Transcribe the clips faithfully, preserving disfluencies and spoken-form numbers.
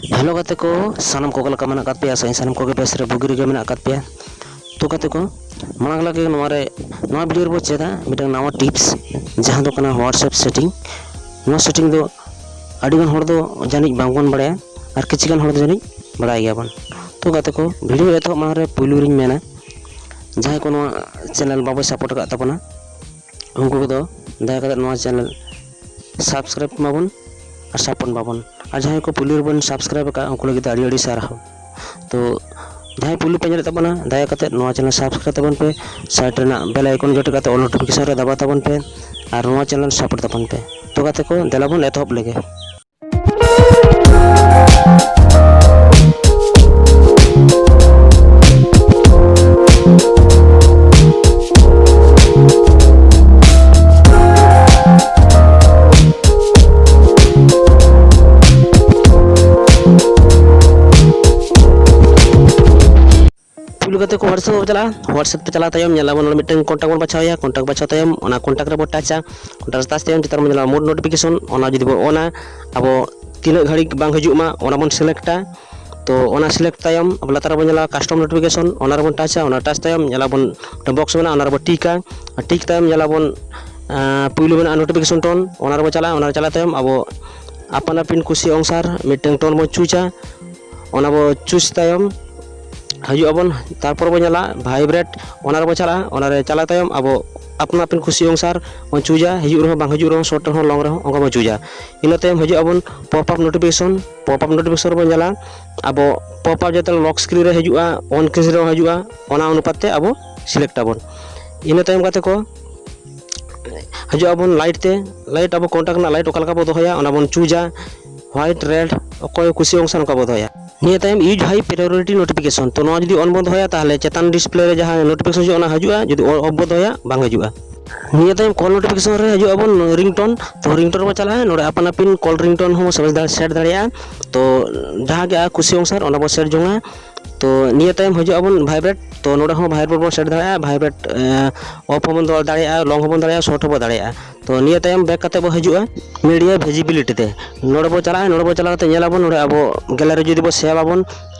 Hello ᱜᱟᱛᱮ ᱠᱚ, ᱥᱟᱱᱟᱢ ᱠᱚ ᱚᱠᱟ ᱞᱮᱠᱟ ᱢᱮᱱᱟᱜ ᱟᱠᱟᱫ ᱯᱮᱭᱟ? ᱟᱥᱟᱭᱟᱹᱧ ᱥᱟᱱᱟᱢ ᱠᱚᱜᱮ ᱵᱮᱥ ᱨᱮ ᱵᱩᱜᱤ ᱨᱮᱜᱮ ᱢᱮᱱᱟᱜ ᱟᱠᱟᱫ ᱯᱮᱭᱟ᱾ ᱛᱚ ᱜᱟᱛᱮ ᱠᱚ, ᱢᱟᱲᱟᱝ ᱞᱟᱹᱜᱤᱫ ᱱᱚᱣᱟ ᱨᱮ, ᱱᱚᱣᱟ ᱵᱷᱤᱰᱤᱭᱳ ᱨᱮᱵᱚ ᱪᱮᱫᱟ ᱢᱤᱫᱴᱟᱝ ᱱᱟᱣᱟ ᱴᱤᱯᱥ, ᱡᱟᱦᱟᱸ ᱫᱚ ᱠᱟᱱᱟ WhatsApp ᱥᱮᱴᱤᱝ᱾ ᱱᱚᱣᱟ ᱥᱮᱴᱤᱝ ᱫᱚ ᱟᱹᱰᱤᱜᱟᱱ ᱦᱚᱲ ᱫᱚ ᱡᱟᱹᱱᱤᱡ ᱵᱟᱝᱵᱚᱱ ᱵᱟᱲᱟᱭᱟ, ᱟᱨ ᱠᱤᱪᱷᱩ ᱜᱟᱱ ᱦᱚᱲ ᱫᱚ ᱡᱟᱹᱱᱤᱡ ᱵᱟᱲᱟᱭ ᱜᱮᱭᱟᱵᱚᱱ᱾ ᱛᱚ ᱜᱟᱛᱮ ᱠᱚ, ᱵᱷᱤᱰᱤᱭᱳ ᱮᱛᱚᱦᱚᱵ ᱢᱟᱲᱟᱝ ᱨᱮ ᱯᱩᱭᱞᱩ ᱨᱤᱧ ᱢᱮᱱᱟ, ᱡᱟᱦᱟᱸᱭ ᱠᱚ ᱱᱚᱣᱟ ᱪᱮᱱᱮᱞ ᱵᱟᱵᱚ ᱥᱟᱯᱳᱨᱴ ᱟᱠᱟᱫ ᱛᱟᱵᱚᱱᱟ, ᱩᱱᱠᱩ ᱠᱚᱫᱚ ᱫᱟᱭᱟ ᱠᱟᱛᱮ ᱱᱚᱣᱟ ᱪᱮᱱᱮᱞ ᱥᱟᱵᱥᱠᱨᱟᱭᱤᱵᱽ ᱢᱟᱵᱚᱱ ᱟᱨ ᱥᱟᱯᱳᱨᱴ ᱢᱟᱵᱚᱱ᱾ ᱟᱨ ᱡᱟᱦᱟᱸᱭ ᱠᱚ ᱯᱩᱭᱞᱩ ᱨᱮᱵᱚᱱ ᱥᱟᱵᱥᱠᱨᱟᱭᱤᱵᱽ ᱟᱠᱟᱫ, ᱩᱱᱠᱩ ᱞᱟᱹᱜᱤᱫ ᱫᱚ ᱟᱹᱰᱤ ᱟᱹᱰᱤ ᱥᱟᱨᱦᱟᱣ᱾ ᱛᱚ ᱡᱟᱦᱟᱸᱭ ᱯᱩᱭᱞᱩ ᱯᱮ ᱧᱮᱞᱮᱫ ᱛᱟᱵᱚᱱᱟ, ᱫᱟᱭᱟ ᱠᱟᱛᱮ ᱱᱚᱣᱟ ᱪᱮᱱᱮᱞ ᱥᱟᱵᱥᱠᱨᱟᱭᱤᱵᱽ ᱛᱟᱵᱚᱱ ᱯᱮ, ᱥᱟᱭᱤᱰ ᱨᱮᱱᱟᱜ ᱵᱮᱞ ᱟᱭᱠᱚᱱ ᱡᱚᱴᱮᱫ ᱠᱟᱛᱮ ᱚᱞ ᱱᱳᱴᱤᱯᱷᱤᱠᱮᱥᱚᱱ ᱨᱮ ᱫᱟᱵᱟᱣ ᱛᱟᱵᱚᱱ ᱯᱮ, ᱟᱨ ᱱᱚᱣᱟ ᱪᱮᱱᱮᱞ ᱥᱟᱯᱳᱨᱴ ᱛᱟᱵᱚᱱ ᱯᱮ᱾ ᱛᱚ ᱜᱟᱛᱮ ᱠᱚ, ᱫᱮᱞᱟ ᱵᱚᱱ ᱮᱛᱚᱦᱚᱵ ᱞᱮᱜᱮ᱾ ᱯᱩᱭᱞᱩ ᱠᱟᱛᱮ ᱠᱚ WhatsApp ᱵᱚ ᱪᱟᱞᱟᱜᱼᱟ᱾ WhatsApp ᱛᱮ ᱪᱟᱞᱟᱣ ᱛᱟᱭᱚᱢ ᱧᱮᱞᱟᱵᱚᱱ ᱱᱚᱰᱮ ᱢᱤᱫᱴᱟᱝ ᱠᱚᱱᱴᱟᱠᱴ ᱵᱚᱱ ᱵᱟᱪᱷᱟᱣᱮᱭᱟ᱾ ᱠᱚᱱᱴᱟᱠᱴ ᱵᱟᱪᱷᱟᱣ ᱛᱟᱭᱚᱢ ᱚᱱᱟ ᱠᱚᱱᱴᱟᱠᱴ ᱨᱮᱵᱚ ᱴᱟᱪᱟ᱾ ᱠᱚᱱᱴᱟᱠᱴ ᱴᱟᱪ ᱛᱟᱭᱚᱢ ᱪᱮᱛᱟᱱ ᱨᱮᱵᱚᱱ ᱧᱮᱞᱟ ᱢᱳᱰ ᱱᱳᱴᱤᱯᱷᱤᱠᱮᱥᱚᱱ, ᱚᱱᱟ ᱡᱩᱫᱤ ᱵᱚᱱ ᱚᱱᱟ, ᱟᱵᱚ ᱛᱤᱱᱟᱹᱜ ᱜᱷᱟᱹᱲᱤᱡ ᱵᱟᱝ ᱦᱤᱡᱩᱜ ᱢᱟ, ᱚᱱᱟ ᱵᱚᱱ ᱥᱤᱞᱮᱠᱴᱟ᱾ ᱛᱚ ᱚᱱᱟ ᱥᱤᱞᱮᱠᱴ ᱛᱟᱭᱚᱢ ᱟᱵᱚ ᱞᱟᱛᱟᱨ ᱨᱮᱵᱚᱱ ᱧᱮᱞᱟ ᱠᱟᱥᱴᱚᱢ ᱱᱳᱴᱤᱯᱷᱤᱠᱮᱥᱚᱱ, ᱚᱱᱟ ᱨᱮᱵᱚᱱ ᱴᱟᱪᱟ᱾ ᱚᱱᱟ ᱴᱟᱪ ᱛᱟᱭᱚᱢ ᱧᱮᱞᱟᱵᱚᱱ ᱢᱤᱫᱴᱟᱝ ᱵᱚᱠᱥ ᱢᱮᱱᱟᱜᱼᱟ, ᱚᱱᱟ ᱨᱮᱵᱚᱱ ᱴᱤᱠᱟ᱾ ᱴᱤᱠ ᱛᱟᱭᱚᱢ ᱧᱮᱞᱟᱵᱚᱱ, ᱟᱸ, ᱯᱩᱭᱞᱩ ᱢᱮᱱᱟᱜᱼᱟ ᱱᱳᱴᱤᱯᱷᱤᱠᱮᱥᱚᱱ ᱴᱳᱱ, ᱚᱱᱟ ᱨᱮᱵᱚᱱ ᱪᱟᱞᱟᱜᱼᱟ᱾ ᱚᱱᱟ ᱨᱮ ᱪᱟᱞᱟᱜ ᱛᱟᱭᱚᱢ ᱟᱵᱚ ᱟᱯᱟᱱ ᱟᱹᱯᱤᱱ ᱠᱩᱥᱤ ᱚᱱᱩᱥᱟᱨ ᱢᱤᱫᱴᱟᱝ ᱴᱳᱱ ᱵᱚᱱ ᱪᱩᱡᱟ᱾ ᱚᱱᱟ ᱵᱚ ᱪᱩᱡᱽ ᱛᱟᱭᱚᱢ ᱦᱤᱡᱩᱜ ᱟᱵᱚᱱ, ᱛᱟᱨᱯᱚᱨ ᱵᱚᱱ ᱧᱮᱞᱟ ᱵᱷᱟᱭᱵᱨᱮᱴ, ᱚᱱᱟ ᱨᱮᱵᱚ ᱪᱟᱞᱟᱜᱼᱟ᱾ ᱚᱱᱟ ᱨᱮ ᱪᱟᱞᱟᱣ ᱛᱟᱭᱚᱢ ᱟᱵᱚ ᱟᱯᱱᱟ ᱟᱯᱱᱤ ᱠᱩᱥᱤ ᱚᱱᱩᱥᱟᱨ ᱵᱚᱱ ᱪᱩᱡᱟ, ᱦᱤᱡᱩᱜ ᱨᱮᱦᱚᱸ ᱵᱟᱝ ᱦᱤᱡᱩᱜ ᱨᱮᱦᱚᱸ, ᱥᱚᱨᱴ ᱨᱮᱦᱚᱸ ᱞᱚᱝ ᱨᱮᱦᱚᱸ, ᱚᱱᱠᱟ ᱵᱚᱱ ᱪᱩᱡᱟ᱾ ᱤᱱᱟᱹ ᱛᱟᱭᱚᱢ ᱦᱤᱡᱩᱜ ᱟᱵᱚᱱ ᱯᱚᱯ ᱟᱯ ᱱᱳᱴᱤᱯᱷᱤᱠᱮᱥᱚᱱ᱾ ᱯᱚᱯ ᱟᱯ ᱱᱳᱴᱤᱯᱷᱤᱠᱮᱥᱚᱱ ᱨᱮᱵᱚᱱ ᱧᱮᱞᱟ ᱟᱵᱚ ᱯᱚᱯ ᱟᱯ ᱡᱟᱛᱮ ᱞᱚᱠ ᱥᱠᱨᱤᱱ ᱨᱮ ᱦᱤᱡᱩᱜᱼᱟ, ᱚᱱ ᱥᱠᱨᱤᱱ ᱨᱮᱦᱚᱸ ᱦᱤᱡᱩᱜᱼᱟ, ᱚᱱᱟ ᱚᱱᱩᱯᱟᱛ ᱛᱮ ᱟᱵᱚ ᱥᱤᱞᱮᱠᱴ ᱟᱵᱚᱱ᱾ ᱤᱱᱟᱹ ᱛᱟᱭᱚᱢ ᱜᱟᱛᱮ ᱠᱚ, ᱦᱤᱡᱩᱜ ᱟᱵᱚᱱ ᱞᱟᱭᱤᱴ ᱛᱮ᱾ ᱞᱟᱭᱤᱴ ᱟᱵᱚ ᱠᱚᱱᱴᱟᱠᱴ ᱨᱮᱱᱟᱜ ᱞᱟᱭᱤᱴ ᱚᱠᱟ ᱞᱮᱠᱟ ᱵᱚ ᱫᱚᱦᱚᱭᱟ, ᱚᱱᱟ ᱵᱚᱱ ᱪᱩᱡᱟ᱾ ᱦᱳᱣᱟᱭᱤᱴ, ᱨᱮᱰ, ᱚᱠᱚᱭ ᱠᱩᱥᱤ ᱚᱱᱩᱥᱟᱨ ᱚᱱᱠᱟ ᱵᱚ ᱫᱚᱦᱚᱭᱟ᱾ ᱱᱤᱭᱟᱹ ᱛᱟᱭᱚᱢ use high priority notification, ᱛᱚ ᱱᱚᱣᱟ ᱡᱩᱫᱤ ᱚᱱ ᱵᱚᱱ ᱫᱚᱦᱚᱭᱟ, ᱛᱟᱦᱚᱞᱮ ᱪᱮᱛᱟᱱ ᱰᱤᱥᱯᱞᱮ ᱨᱮ ᱡᱟᱦᱟᱸ ᱱᱳᱴᱤᱯᱷᱤᱠᱮᱥᱚᱱ ᱦᱤᱡᱩᱜᱼᱟ, ᱚᱱᱟ ᱦᱤᱡᱩᱜᱼᱟ, ᱡᱩᱫᱤ ᱚᱯᱷ ᱵᱚ ᱫᱚᱦᱚᱭᱟ, ᱵᱟᱝ ᱦᱤᱡᱩᱜᱼᱟ᱾ ᱱᱤᱭᱟᱹ ᱛᱟᱭᱚᱢ ᱠᱚᱞ ᱱᱳᱴᱤᱯᱷᱤᱠᱮᱥᱚᱱ ᱨᱮ ᱦᱤᱡᱩᱜ ᱟᱵᱚᱱ ᱨᱤᱝᱴᱳᱱ᱾ ᱛᱚ ᱨᱤᱝᱴᱳᱱ ᱨᱮᱵᱚ ᱪᱟᱞᱟᱜᱼᱟ, ᱱᱚᱰᱮ ᱟᱯᱟᱱ ᱟᱹᱯᱤᱱ ᱠᱚᱞ ᱨᱤᱝᱴᱳᱱ ᱦᱚᱸ ᱥᱮᱴ ᱫᱟᱲᱮᱭᱟᱜᱼᱟ᱾ ᱛᱚ ᱡᱟᱦᱟᱸ ᱜᱮ ᱟᱡ ᱠᱩᱥᱤ ᱚᱱᱩᱥᱟᱨ ᱚᱱᱟ ᱵᱚ ᱥᱮᱴ ᱡᱚᱝᱟ᱾ ᱛᱚ ᱱᱤᱭᱟᱹ ᱛᱟᱭᱚᱢ ᱦᱤᱡᱩᱜ ᱟᱵᱚᱱ vibrate᱾ ᱛᱚ ᱱᱚᱰᱮ ᱦᱚᱸ vibrate ᱵᱚᱱ set ᱫᱟᱲᱮᱭᱟᱜᱼᱟ, vibrate off ᱦᱚᱸᱵᱚᱱ ᱫᱚᱦᱚ ᱫᱟᱲᱮᱭᱟᱜᱼᱟ, long ᱦᱚᱸᱵᱚᱱ ᱫᱟᱲᱮᱭᱟᱜᱼᱟ, short ᱦᱚᱸᱵᱚᱱ ᱫᱟᱲᱮᱭᱟᱜᱼᱟ᱾ ᱛᱚ ᱱᱤᱭᱟᱹ ᱛᱟᱭᱚᱢ back ᱠᱟᱛᱮ ᱵᱚᱱ ᱦᱤᱡᱩᱜᱼᱟ media visibility ᱛᱮ᱾ ᱱᱚᱰᱮ ᱵᱚᱱ ᱪᱟᱞᱟᱜᱼᱟ, ᱱᱚᱰᱮ ᱵᱚᱱ ᱪᱟᱞᱟᱣ ᱠᱟᱛᱮ ᱧᱮᱞ ᱟᱵᱚᱱ ᱱᱚᱰᱮ ᱟᱵᱚ gallery ᱡᱩᱫᱤ ᱵᱚᱱ save ᱟᱵᱚᱱ,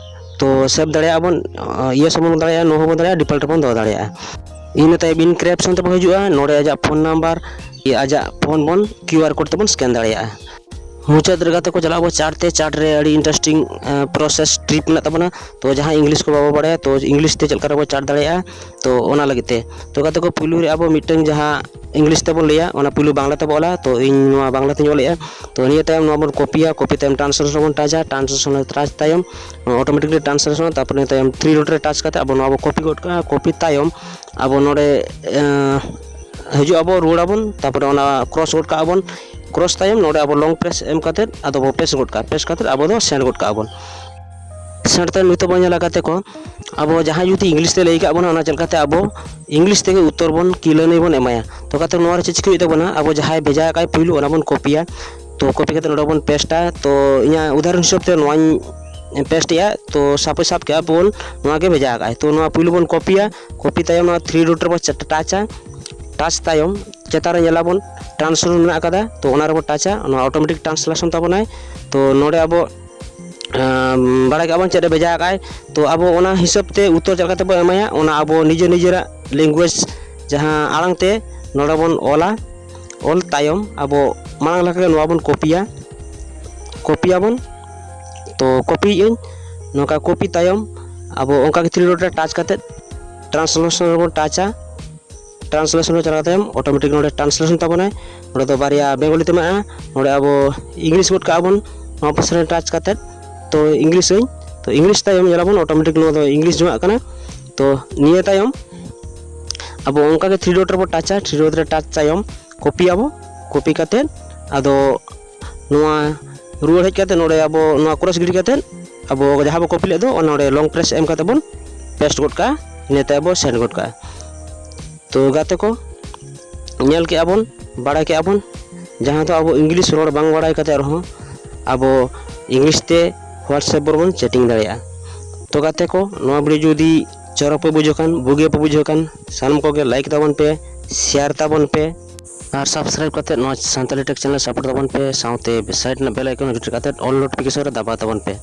ᱛᱚ save ᱫᱟᱲᱮᱭᱟᱜᱼᱟ ᱵᱚᱱ, yes ᱦᱚᱸᱵᱚᱱ ᱫᱟᱲᱮᱭᱟᱜᱼᱟ, no ᱦᱚᱸᱵᱚᱱ ᱫᱟᱲᱮᱭᱟᱜᱼᱟ, default ᱨᱮᱵᱚᱱ ᱫᱚᱦᱚ ᱫᱟᱲᱮᱭᱟᱜᱼᱟ᱾ ᱤᱱᱟᱹ ᱛᱟᱭᱚᱢ encryption ᱛᱮᱵᱚᱱ ᱦᱤᱡᱩᱜᱼᱟ, ᱱᱚᱰᱮ ᱟᱡᱟᱜ phone number, ᱟᱡᱟᱜ phone ᱵᱚᱱ QR code ᱛᱮᱵᱚᱱ scan ᱫᱟᱲᱮᱭᱟᱜᱼᱟ᱾ ᱢᱩᱪᱟᱹᱫ ᱨᱮ ᱜᱟᱛᱮ ᱠᱚ ᱪᱟᱞᱟᱜ ᱟᱵᱚ chart ᱛᱮ᱾ Chart ᱨᱮ ᱟᱹᱰᱤ interesting process trip ᱢᱮᱱᱟᱜ ᱛᱟᱵᱚᱱᱟ᱾ ᱛᱚ ᱡᱟᱦᱟᱸ English ᱠᱚ ᱵᱟᱵᱚ ᱵᱟᱲᱟᱭᱟ, ᱛᱚ English ᱛᱮ ᱪᱮᱫ ᱞᱮᱠᱟ ᱨᱮᱵᱚ chart ᱫᱟᱲᱮᱭᱟᱜᱼᱟ, ᱛᱚ ᱚᱱᱟ ᱞᱟᱹᱜᱤᱫ ᱛᱮ᱾ ᱛᱚ ᱜᱟᱛᱮ ᱠᱚ, ᱯᱩᱭᱞᱩ ᱨᱮ ᱟᱵᱚ ᱢᱤᱫᱴᱟᱝ ᱡᱟᱦᱟᱸ English ᱛᱮᱵᱚᱱ ᱞᱟᱹᱭᱟ, ᱚᱱᱟ ᱯᱩᱭᱞᱩ ᱵᱟᱝᱞᱟ ᱛᱮᱵᱚ ᱚᱞᱟ᱾ ᱛᱚ ᱤᱧ ᱱᱚᱣᱟ ᱵᱟᱝᱞᱟ ᱛᱮᱧ ᱚᱞᱮᱜᱼᱟ᱾ ᱛᱚ ᱱᱤᱭᱟᱹ ᱛᱟᱭᱚᱢ ᱱᱚᱣᱟ ᱵᱚᱱ ᱠᱚᱯᱤᱭᱟ, ᱠᱚᱯᱤ ᱛᱟᱭᱚᱢ translation ᱨᱮᱵᱚᱱ touchᱟ, translation ᱨᱮ touch ᱛᱟᱭᱚᱢ automatically translation, ᱛᱟᱨᱯᱚᱨᱮ ᱱᱤᱭᱟᱹ ᱛᱟᱭᱚᱢ three dot ᱨᱮ touch ᱠᱟᱛᱮ ᱟᱵᱚ ᱱᱚᱣᱟ ᱵᱚ copy ᱜᱚᱫ ᱠᱟᱜᱼᱟ᱾ Copy ᱛᱟᱭᱚᱢ ᱟᱵᱚ ᱱᱚᱰᱮ ᱦᱤᱡᱩᱜ ᱟᱵᱚ, ᱨᱩᱣᱟᱹᱲ ᱟᱵᱚᱱ, ᱛᱟᱨᱯᱚᱨᱮ ᱚᱱᱟ cross ᱜᱚᱫ ᱠᱟᱜᱼᱟ ᱵᱚᱱ᱾ Cross ᱛᱟᱭᱚᱢ ᱱᱚᱰᱮ ᱟᱵᱚ long press ᱮᱢ ᱠᱟᱛᱮ ᱟᱫᱚ ᱵᱚ paste ᱜᱚᱫ ᱠᱟᱜᱼᱟ, paste ᱠᱟᱛᱮ ᱟᱵᱚ ᱫᱚ send ᱜᱚᱫ ᱠᱟᱜᱼᱟ ᱵᱚᱱ᱾ Send ᱛᱟᱭᱚᱢ ᱱᱤᱛᱚᱜ ᱵᱚᱱ ᱧᱮᱞᱟ ᱜᱟᱛᱮ ᱠᱚ, ᱟᱵᱚ ᱡᱟᱦᱟᱸᱭ ᱡᱩᱫᱤ English ᱛᱮ ᱞᱟᱹᱭ ᱠᱟᱜ ᱵᱚᱱᱟ, ᱚᱱᱟ ᱪᱮᱫ ᱞᱮᱠᱟᱛᱮ ᱟᱵᱚ English ᱛᱮᱜᱮ ᱩᱛᱛᱚᱨ ᱵᱚᱱ ᱠᱤᱞᱟᱹᱱᱤ ᱵᱚᱱ ᱮᱢᱟᱭᱟ᱾ ᱛᱚ ᱜᱟᱛᱮ, ᱱᱚᱣᱟ ᱨᱮ ᱪᱮᱫ ᱪᱤᱠᱟᱹ ᱦᱩᱭᱩᱜ ᱛᱟᱵᱚᱱᱟ? ᱟᱵᱚ ᱡᱟᱦᱟᱸᱭ ᱵᱷᱮᱡᱟ ᱟᱠᱟᱫ ᱯᱩᱭᱞᱩ, ᱚᱱᱟ ᱵᱚᱱ ᱠᱚᱯᱤᱭᱟ᱾ ᱛᱚ ᱠᱚᱯᱤ ᱠᱟᱛᱮ ᱱᱚᱰᱮ ᱵᱚᱱ pasteᱟ᱾ ᱛᱚ ᱤᱧᱟᱹᱜ ᱩᱫᱟᱦᱚᱨᱚᱱ ᱦᱤᱥᱟᱹᱵ ᱛᱮ ᱱᱚᱣᱟᱧ pasteᱮᱜᱼᱟ᱾ ᱛᱚ ᱥᱟᱯᱳᱡᱽ ᱥᱟᱵ ᱠᱮᱜᱼᱟ ᱵᱚᱱ ᱱᱚᱣᱟ ᱜᱮ ᱵᱷᱮᱡᱟ ᱟᱠᱟᱫᱼᱟᱭ, ᱛᱚ ᱱᱚᱣᱟ ᱯᱩᱭᱞᱩ ᱵᱚᱱ ᱠᱚᱯᱤᱭᱟ᱾ ᱠᱚᱯᱤ ᱛᱟᱭᱚᱢ ᱱᱚᱣᱟ three dot ᱨᱮᱵᱚᱱ touchᱟ᱾ Touch ᱛᱟᱭᱚᱢ ᱪᱮᱛᱟᱱ ᱨᱮ ᱧᱮᱞᱟᱵᱚᱱ translation ᱢᱮᱱᱟᱜ ᱟᱠᱟᱫᱟ, ᱛᱚ ᱚᱱᱟ ᱨᱮᱵᱚᱱ touchᱟ, ᱚᱱᱟ automatic translation ᱛᱟᱵᱚᱱᱟᱭ᱾ ᱛᱚ ᱱᱚᱰᱮ ᱟᱵᱚ ᱟᱸ, ᱵᱟᱲᱟᱭ ᱠᱟᱜᱼᱟ ᱵᱚᱱ ᱪᱮᱫ ᱮ ᱵᱷᱮᱡᱟ ᱟᱠᱟᱫᱼᱟᱭ᱾ ᱛᱚ ᱟᱵᱚ ᱚᱱᱟ ᱦᱤᱥᱟᱹᱵ ᱛᱮ ᱩᱛᱛᱚᱨ ᱪᱮᱫ ᱞᱮᱠᱟ ᱛᱮᱵᱚᱱ ᱮᱢᱟᱭᱟ, ᱚᱱᱟ ᱟᱵᱚ ᱱᱤᱡᱮ ᱱᱤᱡᱮᱨᱟᱜ language ᱡᱟᱦᱟᱸ ᱟᱲᱟᱝ ᱛᱮ ᱱᱚᱰᱮ ᱵᱚᱱ ᱚᱞᱟ᱾ ᱚᱞ ᱛᱟᱭᱚᱢ ᱟᱵᱚ ᱢᱟᱲᱟᱝ ᱞᱮᱠᱟ ᱜᱮ ᱱᱚᱣᱟ ᱵᱚᱱ ᱠᱚᱯᱤᱭᱟ, ᱠᱚᱯᱤᱭᱟᱵᱚᱱ᱾ ᱛᱚ ᱠᱚᱯᱤᱭᱮᱫ ᱟᱹᱧ, ᱱᱚᱝᱠᱟ ᱠᱚᱯᱤ ᱛᱟᱭᱚᱢ ᱟᱵᱚ ᱚᱱᱠᱟ ᱜᱮ three dot ᱨᱮ touch ᱠᱟᱛᱮᱫ translation ᱨᱮᱵᱚᱱ touchᱟ᱾ Translation ᱨᱮ ᱪᱟᱞᱟᱣ ᱛᱟᱭᱚᱢ automatic ᱱᱚᱰᱮ translation ᱛᱟᱵᱚᱱᱟᱭ᱾ ᱱᱚᱰᱮ ᱫᱚ ᱵᱟᱨᱭᱟ ᱵᱮᱝᱜᱚᱞᱤ ᱛᱮ ᱢᱮᱱᱟᱜᱼᱟ, ᱱᱚᱰᱮ ᱟᱵᱚ English ᱜᱚᱫ ᱠᱟᱜᱼᱟ ᱵᱚᱱ ᱱᱚᱣᱟ ᱯᱟᱥᱮ ᱨᱮ touch ᱠᱟᱛᱮᱫ᱾ ᱛᱚ English ᱟᱹᱧ, ᱛᱚ English ᱛᱟᱭᱚᱢ ᱧᱮᱞᱟᱵᱚᱱ automatic ᱱᱚᱣᱟ ᱫᱚ English ᱡᱚᱝᱟᱜ ᱠᱟᱱᱟ᱾ ᱛᱚ ᱱᱤᱭᱟᱹ ᱛᱟᱭᱚᱢ ᱟᱵᱚ ᱚᱱᱠᱟᱜᱮ three dot ᱨᱮᱵᱚ touchᱟ, three dot ᱨᱮ touch ᱛᱟᱭᱚᱢ ᱠᱚᱯᱤᱭᱟᱵᱚ, ᱠᱚᱯᱤ ᱠᱟᱛᱮᱫ ᱟᱫᱚ ᱱᱚᱣᱟ ᱨᱩᱣᱟᱹᱲ ᱦᱮᱡ ᱠᱟᱛᱮᱫ ᱱᱚᱰᱮ ᱟᱵᱚ ᱱᱚᱣᱟ cross ᱜᱤᱰᱤ ᱠᱟᱛᱮᱫ ᱟᱵᱚ ᱡᱟᱦᱟᱸ ᱵᱚ copy ᱞᱮᱫ ᱫᱚ ᱚᱱᱟ ᱱᱚᱰᱮ long press ᱮᱢ ᱠᱟᱛᱮᱫ ᱵᱚᱱ paste ᱜᱚᱫ ᱠᱟᱜᱼᱟ, ᱤᱱᱟᱹ ᱛᱟᱭᱚᱢ ᱵᱚ send ᱜᱚᱫ ᱠᱟᱜᱼᱟ᱾ ᱛᱚ ᱜᱟᱛᱮ ᱠᱚ, ᱧᱮᱞ ᱠᱮᱜᱼᱟ ᱵᱚᱱ, ᱵᱟᱲᱟᱭ ᱠᱮᱜᱼᱟ ᱵᱚᱱ, ᱡᱟᱦᱟᱸ ᱫᱚ ᱟᱵᱚ English ᱨᱚᱲ ᱵᱟᱝ ᱵᱟᱲᱟᱭ ᱠᱟᱛᱮ ᱨᱮᱦᱚᱸ ᱟᱵᱚ English ᱛᱮ WhatsApp ᱨᱮᱵᱚᱱ chatting ᱫᱟᱲᱮᱭᱟᱜᱼᱟ᱾ ᱛᱚ ᱜᱟᱛᱮ ᱠᱚ, ᱱᱚᱣᱟ video ᱡᱩᱫᱤ ᱪᱚᱨᱚᱠ ᱯᱮ ᱵᱩᱡᱷᱟᱹᱣ ᱠᱷᱟᱱ, ᱵᱩᱜᱤ ᱯᱮ ᱵᱩᱡᱷᱟᱹᱣ ᱠᱷᱟᱱ, ᱥᱟᱱᱟᱢ ᱠᱚᱜᱮ like ᱛᱟᱵᱚᱱ ᱯᱮ, share ᱛᱟᱵᱚᱱ ᱯᱮ, ᱟᱨ subscribe ᱠᱟᱛᱮ ᱱᱚᱣᱟ Santali Tech channel support ᱛᱟᱵᱚᱱ ᱯᱮ, ᱥᱟᱶᱛᱮ side ᱨᱮᱱᱟᱜ bell icon click ᱠᱟᱛᱮ all notification ᱨᱮ ᱫᱟᱵᱟᱣ ᱛᱟᱵᱚᱱ ᱯᱮ᱾